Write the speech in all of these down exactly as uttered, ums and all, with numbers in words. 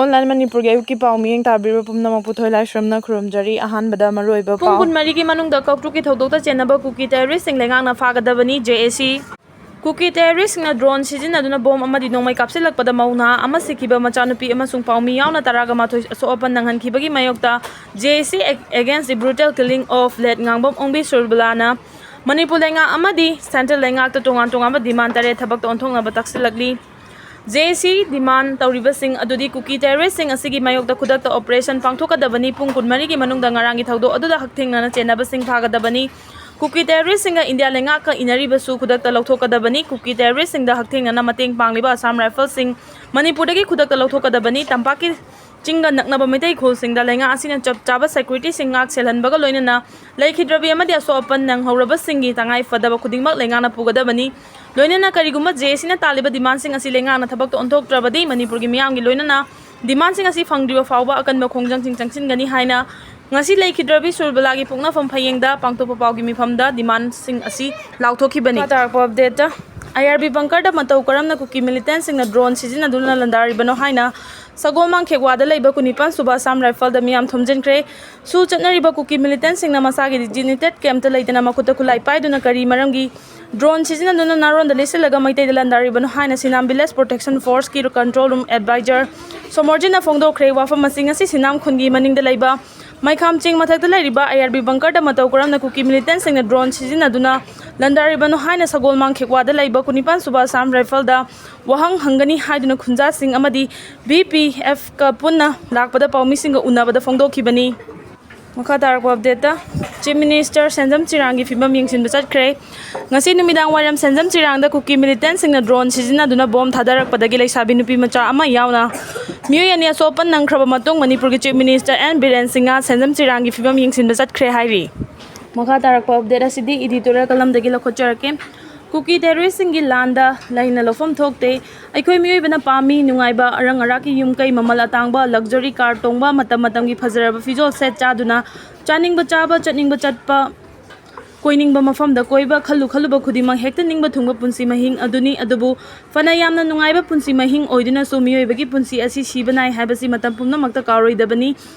Online ꯃꯅꯤꯄꯨꯔꯒꯤ ꯑꯌꯨꯛꯀꯤ ꯄꯥꯎ ꯃꯤꯠꯌꯦꯡ ꯇꯥꯕꯤꯔꯤꯕ ꯄꯨꯝꯅꯃꯛꯄꯨ ꯊꯣꯏꯂꯥꯏꯁ꯭ꯔꯝꯅ ꯈꯨꯔꯨꯝꯖꯔꯤ꯫ ꯑꯍꯥꯟꯕꯗ ꯃꯔꯨꯑꯣꯏꯕ ꯄꯨꯡ ꯄꯥꯎ꯫ ꯀꯨꯟꯃꯔꯤꯒꯤ ꯃꯅꯨꯡꯗ ꯀꯧꯇ꯭ꯔꯨꯛꯀꯤ ꯊꯧꯗꯣꯛꯇ ꯆꯦꯟꯅꯕ ꯀꯨꯀꯤ ꯇꯦꯔꯣꯔꯤꯁꯁꯤꯡ ꯂꯩꯉꯥꯛꯅ ꯐꯥꯒꯗꯕꯅꯤ, ꯖꯦ ꯑꯦ ꯁꯤ꯫ ꯀꯨꯀꯤ ꯇꯦꯔꯣꯔꯤꯁꯁꯤꯡꯅ ꯗ꯭ꯔꯣꯟ ꯁꯤꯖꯤꯟꯅꯗꯨꯅ ꯕꯣꯝ ꯑꯃꯗꯤ ꯅꯣꯡꯃꯩ ꯀꯥꯞꯁꯤꯜꯂꯛꯄꯗ ꯃꯧ ꯅꯍꯥ ꯑꯃ ꯁꯤꯈꯤꯕ, ꯃꯆꯥꯅꯨꯄꯤ ꯑꯃꯁꯨꯡ ꯄꯥꯎꯃꯤ ꯌꯥꯎꯅ ꯇꯔꯥꯒ ꯃꯥꯊꯣꯏ ꯑꯁꯣꯛ ꯑꯄꯟ ꯅꯪꯍꯟꯈꯤꯕꯒꯤ ꯃꯥꯌꯣꯛꯇ J A C against the brutal killing of late ꯉꯥꯡꯕꯝ ꯑꯣꯡꯕꯤ ꯁꯨꯔꯕꯂꯥꯅ ꯃꯅꯤꯄꯨꯔ ꯂꯩꯉꯥꯛ ꯑꯃꯗꯤ ꯁꯦꯟꯇ꯭ꯔꯦꯜ ꯂꯩꯉꯥꯛꯇ ꯇꯣꯉꯥꯟ ꯇꯣꯉꯥꯟꯕ ꯗꯤꯃꯥꯟ ꯇꯔꯦꯠ ꯊꯕꯛꯇ ꯑꯣꯟꯊꯣꯛꯅꯕ ꯇꯥꯛꯁꯤꯜꯂꯛꯂꯤ꯫ J A C ꯗꯤꯃꯥꯟ ꯇꯧꯔꯤꯕꯁꯤꯡ ꯑꯗꯨꯗꯤ ꯀꯨꯀꯤ ꯇꯦꯔꯣꯔꯤꯁꯁꯤꯡ ꯑꯁꯤꯒꯤ ꯃꯥꯌꯣꯛꯇ ꯈꯨꯗꯛꯇ ꯑꯣꯄꯔꯦꯁꯟ ꯄꯥꯡꯊꯣꯛꯀꯗꯕꯅꯤ, ꯄꯨꯡ ꯀꯨꯟꯃꯔꯤꯒꯤ ꯃꯅꯨꯡꯗ ꯉꯔꯥꯡꯒꯤ ꯊꯧꯗꯣꯛ ꯑꯗꯨꯗ ꯍꯛꯊꯦꯡꯅꯅ ꯆꯦꯟꯅꯕꯁꯤꯡ ꯐꯥꯒꯗꯕꯅꯤ, ꯀꯨꯀꯤ ꯇꯦꯔꯣꯔꯤꯁꯁꯤꯡꯒ ꯏꯟꯗꯤꯌꯥ ꯂꯩꯉꯥꯛꯀ ꯏꯟꯅꯔꯤꯕꯁꯨ ꯈꯨꯗꯛꯇ ꯂꯧꯊꯣꯛꯀꯗꯕꯅꯤ, ꯀꯨꯀꯤ ꯇꯦꯔꯣꯔꯤꯁꯁꯤꯡꯗ ꯍꯛꯊꯦꯡꯅꯅ ꯃꯇꯦꯡ ꯄꯥꯡꯂꯤꯕ ꯑꯁꯥꯝ ꯔꯥꯏꯐꯜꯁꯤꯡ ꯃꯅꯤꯄꯨꯔꯗꯒꯤ ꯈꯨꯗꯛꯇ ꯂꯧꯊꯣꯛꯀꯗꯕꯅꯤ, ꯇꯝꯄꯥꯛꯀꯤ ꯆꯤꯡꯒ ꯅꯛꯅꯕ ꯃꯩꯇꯩ ꯈꯨꯜꯁꯤꯡꯗ ꯂꯩꯉꯥꯛ ꯑꯁꯤꯅ ꯆꯞ ꯆꯥꯕ ꯁꯦꯀ꯭ꯌꯨꯔꯤꯇꯤꯁꯤꯡ ꯉꯥꯛ ꯁꯦꯜꯍꯟꯕꯒ ꯂꯣꯏꯅꯅ ꯂꯩꯈꯤꯗ꯭ꯔꯕꯤ ꯑꯃꯗꯤ ꯑꯁꯣꯛ ꯑꯄꯟ ꯅꯪꯍꯧꯔꯕꯁꯤꯡꯒꯤ ꯇꯉꯥꯏ ꯐꯗꯕ ꯈꯨꯗꯤꯡꯃꯛ ꯂꯩꯉꯥꯛꯅ ꯄꯨꯒꯗꯕꯅꯤ꯫ ꯂꯣꯏꯅꯅ ꯀꯔꯤꯒꯨꯝꯕ J A C ꯅ ꯇꯥꯜꯂꯤꯕ ꯗꯤꯃꯥꯟꯁꯤꯡ ꯑꯁꯤ ꯂꯩꯉꯥꯛꯅ ꯊꯕꯛꯇ ꯑꯣꯟꯊꯣꯛꯇ꯭ꯔꯕꯗꯤ ꯃꯅꯤꯄꯨꯔꯒꯤ ꯃꯤꯌꯥꯝꯒꯤ ꯂꯣꯏꯅꯅ ꯗꯤꯃꯥꯟꯁꯤꯡ ꯑꯁꯤ ꯐꯪꯗ꯭ꯔꯤꯕ ꯐꯥꯎꯕ ꯑꯀꯟꯕ ꯈꯣꯡꯖꯪꯁꯤꯡ ꯆꯪꯁꯤꯟꯒꯅꯤ ꯍꯥꯏꯅ ꯉꯁꯤ ꯂꯩꯈꯤꯗ꯭ꯔꯕꯤ ꯁꯨꯔꯕꯂꯥꯒꯤ ꯄꯣꯛꯅꯐꯝ ꯐꯌꯦꯡꯗ ꯄꯥꯡꯊꯣꯛꯄ ꯄꯥꯎꯒꯤ ꯃꯤꯐꯝꯗ ꯗꯤꯃꯥꯟꯁꯤꯡ ꯑꯁꯤ ꯂꯥꯎꯊꯣꯛꯈꯤꯕꯅꯤ꯫ ꯃꯈꯥ ꯇꯥꯔꯛꯄ ꯑꯞꯗꯦꯠꯇ, I R B ꯕꯪꯀꯔꯗ ꯃꯇꯧ ꯀꯔꯝꯅ ꯀꯨꯀꯤ ꯃꯤꯂꯤꯇꯦꯟꯁꯤꯡꯅ ꯗ꯭ꯔꯣꯟ ꯁꯤꯖꯤꯟꯅꯗꯨꯅ ꯂꯥꯟꯗꯥꯔꯤꯕꯅꯣ ꯍꯥꯏꯅ ꯁꯒꯣꯜꯃꯥꯡ ꯈꯦꯛꯋꯥꯗ ꯂꯩꯕ ꯀꯨꯟꯅꯤꯄꯥꯟ ꯁꯨꯕ ꯑꯁꯥꯝ ꯔꯥꯏꯐꯜꯗ ꯃꯤꯌꯥꯝ ꯊꯣꯝꯖꯤꯟꯈ꯭ꯔꯦ꯫ ꯁꯨ ꯆꯠꯅꯔꯤꯕ ꯀꯨꯀꯤ ꯃꯤꯂꯤꯇꯦꯟꯁꯤꯡꯅ ꯃꯁꯥꯒꯤ ꯗꯤꯖꯤꯅꯦꯇꯦꯠ ꯀꯦꯝꯞꯇ ꯂꯩꯇꯅ ꯃꯈꯨꯠꯇ ꯈꯨꯠꯂꯥꯏ ꯄꯥꯏꯗꯨꯅ ꯀꯔꯤ ꯃꯔꯝꯒꯤ ꯗ꯭ꯔꯣꯟ ꯁꯤꯖꯤꯟꯅꯗꯨꯅ ꯅꯥꯔꯣꯟꯗ ꯂꯤꯠꯁꯤꯜꯂꯒ ꯃꯩꯇꯩꯗ ꯂꯥꯟꯗꯥꯔꯤꯕꯅꯣ ꯍꯥꯏꯅ ꯁꯤꯅꯥꯝ ꯚꯤꯂꯦꯖ ꯄ꯭ꯔꯣꯇꯦꯛꯁꯟ ꯐꯣꯔꯁꯀꯤ ꯀꯟꯇ꯭ꯔꯣꯜ ꯔꯨꯝ ꯑꯦꯗꯚꯥꯏꯖꯔ ꯁꯣꯃꯣꯔꯖꯤꯠꯅ ꯐꯣꯡꯗꯣꯛꯈ꯭ꯔꯦ꯫ ꯋꯥꯐꯝ ꯑꯁꯤꯡ ꯑꯁꯤ ꯁꯤꯅꯥꯝ ꯈꯨꯟꯒꯤ ꯃꯅꯤꯡꯗ ꯂꯩꯕ ꯃꯩꯈꯥꯝ ꯆꯤꯡ ꯃꯊꯛꯇ ꯂꯩꯔꯤꯕ I R B ꯕꯪꯀꯔꯗ ꯃꯇꯧ ꯀꯔꯝꯅ ꯀꯨꯀꯤ ꯃꯤꯂꯤꯇꯦꯟꯁꯤꯡꯅ ꯗ꯭ꯔꯣꯟ ꯁꯤꯖꯤꯟꯅꯗꯨꯅ ꯂꯥꯟꯗꯥꯔꯤꯕꯅꯣ ꯍꯥꯏꯅ ꯁꯒꯣꯜꯃꯥꯡ ꯈꯦꯛꯋꯥꯗ ꯂꯩꯕ ꯀꯨꯟꯅꯤꯄꯥꯟ ꯁꯨꯕ ꯑꯁꯥꯝ ꯔꯥꯏꯐꯜꯗ ꯋꯥꯍꯪ ꯍꯪꯒꯅꯤ ꯍꯥꯏꯗꯨꯅ ꯈꯨꯟꯖꯥꯁꯤꯡ ꯑꯃꯗꯤ B P Fꯀ ꯄꯨꯟꯅ ꯂꯥꯛꯄꯗ ꯄꯥꯎꯃꯤꯁꯤꯡꯒ ꯎꯅꯕꯗ ꯐꯣꯡꯗꯣꯛꯈꯤꯕꯅꯤ꯫ ꯃꯈꯥ ꯇꯥꯔꯛꯄ ꯑꯞꯗꯦꯠꯇ, ꯆꯤꯐ ꯃꯤꯅꯤꯁꯇꯔ ꯁꯦꯟꯖꯝ ꯆꯤꯔꯥꯡꯒꯤ ꯐꯤꯕꯝ ꯌꯦꯡꯁꯤꯟꯕ ꯆꯠꯈ꯭ꯔꯦ꯫ ꯉꯁꯤ ꯅꯨꯃꯤꯗꯥꯡ ꯋꯥꯏꯔꯝ ꯁꯦꯟꯖꯝ ꯆꯤꯔꯥꯡꯗ ꯀꯨꯀꯤ ꯃꯤꯂꯤꯇꯦꯟꯁꯤꯡꯅ ꯗ꯭ꯔꯣꯟ ꯁꯤꯖꯤꯟꯅꯗꯨꯅ ꯕꯣꯝ ꯊꯥꯗꯔꯛꯄꯗꯒꯤ ꯂꯩꯁꯥꯕꯤ ꯅꯨꯄꯤ ꯃꯆꯥ ꯑꯃ ꯌꯥꯎꯅ ꯃꯤꯑꯣꯏ ꯑꯅꯤ ꯑꯁꯣꯛ ꯑꯄꯟ ꯅꯪꯈ꯭ꯔꯕ ꯃꯇꯨꯡ ꯃꯅꯤꯄꯨꯔꯒꯤ chief minister N Biren Singh Senjam ꯆꯤꯔꯥꯡꯒꯤ ꯐꯤꯕꯝ ꯌꯦꯡꯁꯤꯟꯕ ꯆꯠꯈ꯭ꯔꯦ ꯍꯥꯏꯔꯤ꯫ ꯃꯈꯥ ꯇꯥꯔꯛꯄ ꯑꯞꯗꯦꯠ ꯑꯁꯤꯗꯤ ꯏꯗꯤꯇꯣꯔꯤꯌꯦꯜ ꯀꯂꯝꯗꯒꯤ ꯂꯧꯈꯠꯆꯔꯛꯀꯦ꯫ ꯀꯨꯀꯤ ꯇꯦꯔꯣꯔꯤꯁꯁꯤꯡꯒꯤ ꯂꯥꯟꯗ ꯂꯩꯅ ꯂꯧꯐꯝ ꯊꯣꯛꯇꯦ꯫ ꯑꯩꯈꯣꯏ ꯃꯤꯑꯣꯏꯕꯅ ꯄꯥꯝꯃꯤ ꯅꯨꯡꯉꯥꯏꯕ, ꯑꯔꯪ ꯑꯔꯥꯛꯀꯤ ꯌꯨꯝ ꯀꯩ, ꯃꯃꯜ ꯑꯇꯥꯡꯕ ꯂꯛꯖꯔꯤ ꯀꯥꯔ ꯇꯣꯡꯕ, ꯃꯇꯝ ꯃꯇꯝꯒꯤ ꯐꯖꯔꯕ ꯐꯤꯖꯣꯜ ꯁꯦꯠ ꯆꯥꯗꯨꯅ ꯆꯥꯅꯤꯡꯕ ꯆꯥꯕ, ꯆꯠꯅꯤꯡꯕ ꯆꯠꯄ, ꯀꯣꯏꯅꯤꯡꯕ ꯃꯐꯝꯗ ꯀꯣꯏꯕ, ꯈꯜꯂꯨ ꯈꯜꯂꯨꯕ ꯈꯨꯗꯤꯡꯃꯛ ꯍꯦꯛꯇ ꯅꯤꯡꯕ ꯊꯨꯡꯕ ꯄꯨꯟꯁꯤ ꯃꯍꯤꯡ ꯑꯗꯨꯅꯤ꯫ ꯑꯗꯨꯕꯨ ꯐꯅ ꯌꯥꯝꯅ ꯅꯨꯡꯉꯥꯏꯕ ꯄꯨꯟꯁꯤ ꯃꯍꯤꯡ ꯑꯣꯏꯗꯨꯅꯁꯨ ꯃꯤꯑꯣꯏꯕꯒꯤ ꯄꯨꯟꯁꯤ ꯑꯁꯤ ꯁꯤꯕ ꯅꯥꯏ ꯍꯥꯏꯕꯁꯤ ꯃꯇꯝ ꯄꯨꯝꯅꯃꯛꯇ ꯀꯥꯎꯔꯣꯏꯗꯕꯅꯤ꯫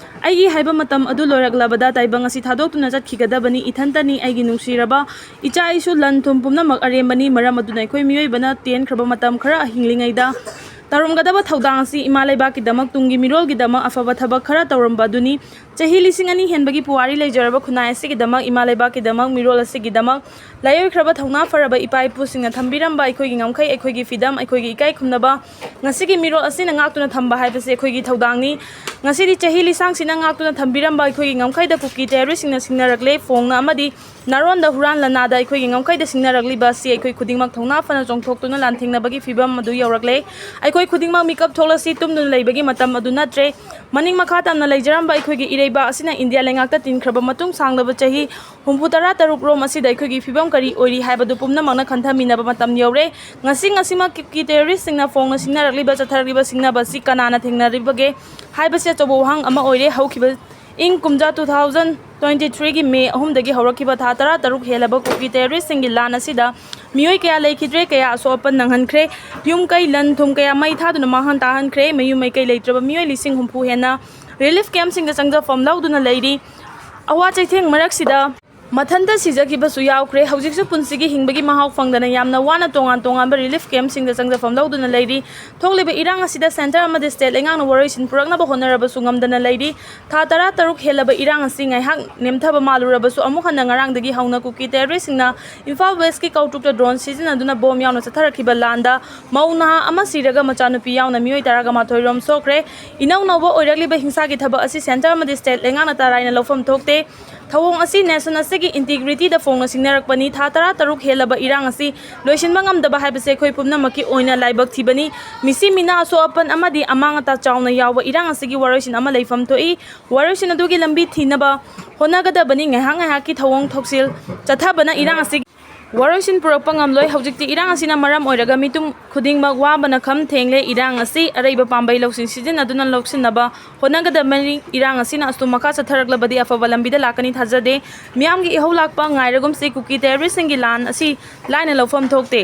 ꯑꯩꯒꯤ ꯍꯥꯏꯕ ꯃꯇꯝ ꯑꯗꯨ ꯂꯣꯏꯔꯛꯂꯕꯗ ꯇꯥꯏꯕꯪ ꯑꯁꯤ ꯊꯥꯗꯣꯛꯇꯨꯅ ꯆꯠꯈꯤꯒꯗꯕꯅꯤ꯫ ꯏꯊꯟꯇꯅꯤ, ꯑꯩꯒꯤ ꯅꯨꯡꯁꯤꯔꯕ ꯏꯆꯥ ꯏꯁꯨ, ꯂꯟ ꯊꯨꯝ ꯄꯨꯝꯅꯃꯛ ꯑꯔꯦꯝꯕꯅꯤ꯫ ꯃꯔꯝ ꯑꯗꯨꯅ ꯑꯩꯈꯣꯏ ꯃꯤꯑꯣꯏꯕꯅ ꯇꯦꯟꯈ꯭ꯔꯕ ꯃꯇꯝ ꯈꯔ ꯍꯤꯡꯂꯤꯉꯩꯗ ꯇꯧꯔꯝꯒꯗꯕ ꯊꯧꯗꯥꯡ ꯑꯁꯤ ꯏꯃꯥ ꯂꯩꯕꯥꯛꯀꯤꯗꯃꯛ, ꯇꯨꯡꯒꯤ ꯃꯤꯔꯣꯜꯒꯤꯗꯃꯛ ꯑꯐꯕ ꯊꯕꯛ ꯈꯔ ꯇꯧꯔꯝꯕ ꯑꯗꯨꯅꯤ꯫ ꯆꯍꯤ ꯂꯤꯁꯤꯡ ꯑꯅꯤ ꯍꯦꯟꯕꯒꯤ ꯄꯨꯋꯥꯔꯤ ꯂꯩꯖꯔꯕ ꯈꯨꯟꯅꯥꯏ ꯑꯁꯤꯒꯤꯗꯃꯛ, ꯏꯃꯥ ꯂꯩꯕꯥꯛꯀꯤꯗꯃꯛ, ꯃꯤꯔꯣꯜ ꯑꯁꯤꯒꯤꯗꯃꯛ ꯂꯥꯏꯑꯣꯏꯈ꯭ꯔꯕ ꯊꯧꯅꯥ ꯐꯔꯕ ꯏꯄꯥ ꯏꯄꯨꯁꯤꯡꯅ ꯊꯝꯕꯤꯔꯝꯕ ꯑꯩꯈꯣꯏꯒꯤ ꯉꯝꯈꯩ, ꯑꯩꯈꯣꯏꯒꯤ ꯐꯤꯗꯝ, ꯑꯩꯈꯣꯏꯒꯤ ꯏꯀꯥꯏ ꯈꯨꯝꯅꯕ ꯉꯁꯤꯒꯤ ꯃꯤꯔꯣꯜ ꯑꯁꯤꯅ ꯉꯥꯛꯇꯨꯅ ꯊꯝꯕ ꯍꯥꯏꯕꯁꯤ ꯑꯩꯈꯣꯏꯒꯤ ꯊꯧꯗꯥꯡꯅꯤ꯫ ꯉꯁꯤꯗꯤ ꯆꯍꯤ ꯂꯤꯁꯥꯡꯁꯤꯅ ꯉꯥꯛꯇꯨꯅ ꯊꯝꯕꯤꯔꯝꯕ ꯑꯩꯈꯣꯏꯒꯤ ꯉꯝꯈꯩꯗ ꯀꯨꯀꯤ ꯇꯦꯔꯣꯔꯤꯁꯁꯤꯡꯅ ꯁꯤꯡꯅꯔꯛꯂꯦ꯫ ꯐꯣꯡꯅ ꯑꯃꯗꯤ ꯅꯥꯔꯣꯟꯗ ꯍꯨꯔꯥꯟ ꯂꯅꯥꯗ ꯑꯩꯈꯣꯏꯒꯤ ꯉꯝꯈꯩꯗ ꯁꯤꯡꯅꯔꯛꯂꯤꯕ ꯑꯁꯤ ꯑꯩꯈꯣꯏ ꯈꯨꯗꯤꯡꯃꯛ ꯊꯧꯅꯥ ꯐꯅ ꯆꯣꯡꯊꯣꯛꯇꯨꯅ ꯂꯥꯟꯊꯦꯡꯅꯕꯒꯤ ꯐꯤꯕꯝ ꯑꯗꯨ ꯌꯧꯔꯛꯂꯦ꯫ ꯑꯩꯈꯣꯏ ꯈꯨꯗꯤꯡꯃꯛ ꯃꯤꯀꯞ ꯊꯣꯛꯂꯁꯤ, ꯇꯨꯝꯗꯨꯅ ꯂꯩꯕꯒꯤ ꯃꯇꯝ ꯑꯗꯨ ꯅꯠꯇ꯭ꯔꯦ꯫ ꯃꯅꯤꯡ ꯃꯈꯥ ꯇꯝꯅ ꯂꯩꯖꯔꯝꯕ ꯑꯩꯈꯣꯏꯒꯤ ꯏꯔꯩꯕꯥꯛ ꯑꯁꯤꯅ ꯏꯟꯗꯤꯌꯥ ꯂꯩꯉꯥꯛꯇ ꯇꯤꯟꯈ꯭ꯔꯕ ꯃꯇꯨꯡ ꯁꯥꯡꯂꯕ ꯆꯍꯤ ꯍꯨꯝꯐꯨ ꯇꯔꯥ ꯇꯔꯨꯛ ꯔꯣꯝ ꯑꯁꯤꯗ ꯑꯩꯈꯣꯏꯒꯤ ꯐꯤꯕꯝ ꯀꯔꯤ ꯑꯣꯏꯔꯤ ꯍꯥꯏꯕꯗꯨ ꯄꯨꯝꯅꯃꯛꯅ ꯈꯟꯊꯃꯤꯟꯅꯕ ꯃꯇꯝ ꯌꯧꯔꯦ꯫ ꯉꯁꯤ ꯉꯁꯤꯃꯛ ꯀꯨꯀꯤ ꯇꯦꯔꯣꯔꯤꯁꯁꯤꯡꯅ ꯐꯣꯡꯅ ꯁꯤꯡꯅꯔꯛꯂꯤꯕ, ꯆꯠꯊꯔꯛꯂꯤꯕ ꯁꯤꯡꯅꯕ ꯑꯁꯤ ꯀꯅꯥꯅ ꯊꯦꯡꯅꯔꯤꯕꯒꯦ ꯍꯥꯏꯕꯁꯤ ꯑꯆꯧꯕ ꯋꯥꯍꯪ ꯑꯃ ꯑꯣꯏꯔꯦ꯫ ꯍꯧꯈꯤꯕ ꯏꯪ ꯀꯨꯝꯖꯥ two thousand twenty three ꯒꯤ ꯃꯦ ꯑꯍꯨꯝꯗꯒꯤ ꯍꯧꯔꯛꯈꯤꯕ ꯊꯥ ꯇꯔꯥ ꯇꯔꯨꯛ ꯍꯦꯜꯂꯕ ꯀꯨꯀꯤ ꯇꯦꯔꯣꯔꯤꯁꯁꯤꯡꯒꯤ ꯂꯥꯟ ꯑꯁꯤꯗ ꯃꯤꯑꯣꯏ ꯀꯌꯥ ꯂꯩꯈꯤꯗ꯭ꯔꯦ, ꯀꯌꯥ ꯑꯁꯣꯛ ꯑꯄꯟ ꯅꯪꯍꯟꯈ꯭ꯔꯦ, ꯌꯨꯝ ꯀꯩ ꯂꯟ ꯊꯨꯝ ꯀꯌꯥ ꯃꯩ ꯊꯥꯗꯨꯅ ꯃꯥꯡꯍꯟ ꯇꯥꯍꯟꯈ꯭ꯔꯦ, ꯃꯌꯨꯝ ꯃꯩꯀꯩ ꯂꯩꯇ꯭ꯔꯕ ꯃꯤꯑꯣꯏ ꯂꯤꯁꯤꯡ ꯍꯨꯝꯐꯨ ꯍꯦꯟꯅ ꯔꯤꯂꯤꯐ ꯀꯦꯝꯞꯁꯤꯡꯗ ꯆꯪꯖꯐꯝ ꯂꯧꯗꯨꯅ ꯂꯩꯔꯤ꯫ ꯑꯋꯥ ꯆꯩꯊꯦꯡ ꯃꯔꯛꯁꯤꯗ ꯃꯊꯟꯇ ꯁꯤꯖꯈꯤꯕꯁꯨ ꯌꯥꯎꯈ꯭ꯔꯦ꯫ ꯍꯧꯖꯤꯛꯁꯨ ꯄꯨꯟꯁꯤꯒꯤ ꯍꯤꯡꯕꯒꯤ ꯃꯍꯥꯎ ꯐꯪꯗꯅ ꯌꯥꯝꯅ ꯋꯥꯅ ꯇꯣꯉꯥꯟ ꯇꯣꯉꯥꯟꯕ ꯔꯤꯂꯤꯐ ꯀꯦꯝꯞꯁꯤꯡꯗ ꯆꯪꯖꯐꯝ ꯂꯧꯗꯨꯅ ꯂꯩꯔꯤ꯫ ꯊꯣꯛꯂꯤꯕ ꯏꯔꯥꯡ ꯑꯁꯤꯗ ꯁꯦꯟꯇꯔ ꯑꯃꯗꯤ ꯁ꯭ꯇꯦꯠ ꯂꯩꯉꯥꯛꯅ ꯋꯥꯔꯣꯏꯁꯤꯟ ꯄꯨꯔꯛꯅꯕ ꯍꯣꯠꯅꯔꯕꯁꯨ ꯉꯝꯗꯅ ꯂꯩꯔꯤ꯫ ꯊꯥ ꯇꯔꯥ ꯇꯔꯨꯛ ꯍꯦꯜꯂꯕ ꯏꯔꯥꯡ ꯑꯁꯤ ꯉꯥꯏꯍꯥꯛ ꯅꯦꯝꯊꯕ ꯃꯥꯜꯂꯨꯔꯕꯁꯨ ꯑꯃꯨꯛ ꯍꯟꯅ ꯉꯔꯥꯡꯗꯒꯤ ꯍꯧꯅ ꯀꯨꯀꯤ ꯇꯦꯔꯣꯔꯤꯁꯁꯤꯡꯅ ꯏꯝꯐꯥꯜ ꯋꯦꯁꯀꯤ ꯀꯧꯇ꯭ꯔꯨꯛꯇ ꯗ꯭ꯔꯣꯟ ꯁꯤꯖꯤꯟꯅꯗꯨꯅ ꯕꯣꯝ ꯌꯥꯎꯅ ꯆꯠꯊꯔꯛꯈꯤꯕ ꯂꯥꯟꯗ ꯃꯧ ꯅꯍꯥ ꯑꯃ ꯁꯤꯔꯒ ꯃꯆꯥꯅꯨꯄꯤ ꯌꯥꯎꯅ ꯃꯤꯑꯣꯏ ꯇꯔꯥꯒ ꯃꯥꯊꯣꯏ ꯔꯣꯝ ꯁꯣꯛꯈ꯭ꯔꯦ꯫ ꯏꯅꯧ ꯅꯧꯕ ꯑꯣꯏꯔꯛꯂꯤꯕ ꯍꯤꯡꯁꯥꯒꯤ ꯊꯕꯛ ꯑꯁꯤ ꯁꯦꯟꯇꯔ ꯑꯃꯗꯤ ꯁ꯭ꯇꯦꯠ ꯂꯩꯉꯥꯛꯅ ꯇꯔꯥꯏꯅ ꯂꯧꯐꯝ ꯊꯣꯛꯇꯦ꯫ ꯊꯧꯑꯣꯡ ꯑꯁꯤ ꯅꯦꯁꯟ ꯑꯁꯤꯒꯤ ꯏꯟꯇꯤꯒ꯭ꯔꯤꯇꯤꯗ ꯐꯣꯡꯅ ꯁꯤꯡꯅꯔꯛꯄꯅꯤ꯫ ꯊꯥ ꯇꯔꯥ ꯇꯔꯨꯛ ꯍꯦꯜꯂꯕ ꯏꯔꯥꯡ ꯑꯁꯤ ꯂꯣꯏꯁꯤꯟꯕ ꯉꯝꯗꯕ ꯍꯥꯏꯕꯁꯤ ꯑꯩꯈꯣꯏ ꯄꯨꯝꯅꯃꯛꯀꯤ ꯑꯣꯏꯅ ꯂꯥꯏꯕꯛ ꯊꯤꯕꯅꯤ꯫ ꯃꯤꯁꯤ ꯃꯤꯅꯥ, ꯑꯁꯣꯛ ꯑꯄꯟ ꯑꯃꯗꯤ ꯑꯃꯥꯡ ꯑꯇꯥ ꯆꯥꯎꯅ ꯌꯥꯎꯕ ꯏꯔꯥꯡ ꯑꯁꯤꯒꯤ ꯋꯥꯔꯣꯏꯁꯤꯟ ꯑꯃ ꯂꯩꯐꯝ ꯊꯣꯛꯏ꯫ ꯋꯥꯔꯣꯏꯁꯤꯟ ꯑꯗꯨꯒꯤ ꯂꯝꯕꯤ ꯊꯤꯅꯕ ꯍꯣꯠꯅꯒꯗꯕꯅꯤ꯫ ꯉꯥꯏꯍꯥꯛ ꯉꯥꯏꯍꯥꯛꯀꯤ ꯊꯧꯑꯣꯡ ꯊꯧꯁꯤꯜ ꯆꯠꯊꯕꯅ ꯏꯔꯥꯡ ꯑꯁꯤꯒꯤ ꯋꯥꯔꯣꯏꯁꯤꯟ ꯄꯨꯔꯛꯄ ꯉꯝꯂꯣꯏ꯫ ꯍꯧꯖꯤꯛꯇꯤ ꯏꯔꯥꯡ ꯑꯁꯤꯅ ꯃꯔꯝ ꯑꯣꯏꯔꯒ ꯃꯤꯇꯨꯝ ꯈꯨꯗꯤꯡꯃꯛ ꯋꯥꯕꯅ ꯈꯝ ꯊꯦꯡꯂꯦ꯫ ꯏꯔꯥꯡ ꯑꯁꯤ ꯑꯔꯩꯕ ꯄꯥꯝꯕꯩ ꯂꯧꯁꯤꯡ ꯁꯤꯖꯤꯟꯅꯗꯨꯅ ꯂꯧꯁꯤꯟꯅꯕ ꯍꯣꯠꯅꯒꯗꯕꯅꯤ꯫ ꯏꯔꯥꯡ ꯑꯁꯤꯅ ꯑꯁꯨꯝ ꯃꯈꯥ ꯆꯠꯊꯔꯛꯂꯕꯗꯤ ꯑꯐꯕ ꯂꯝꯕꯤꯗ ꯂꯥꯛꯀꯅꯤ ꯊꯥꯖꯗꯦ꯫ ꯃꯤꯌꯥꯝꯒꯤ ꯏꯍꯧ ꯂꯥꯛꯄ ꯉꯥꯏꯔꯒꯨꯝꯁꯤ꯫ ꯀꯨꯀꯤ ꯇꯦꯔꯣꯔꯤꯁꯁꯤꯡꯒꯤ ꯂꯥꯟ ꯑꯁꯤ ꯂꯥꯏꯅ ꯂꯧꯐꯝ ꯊꯣꯛꯇꯦ꯫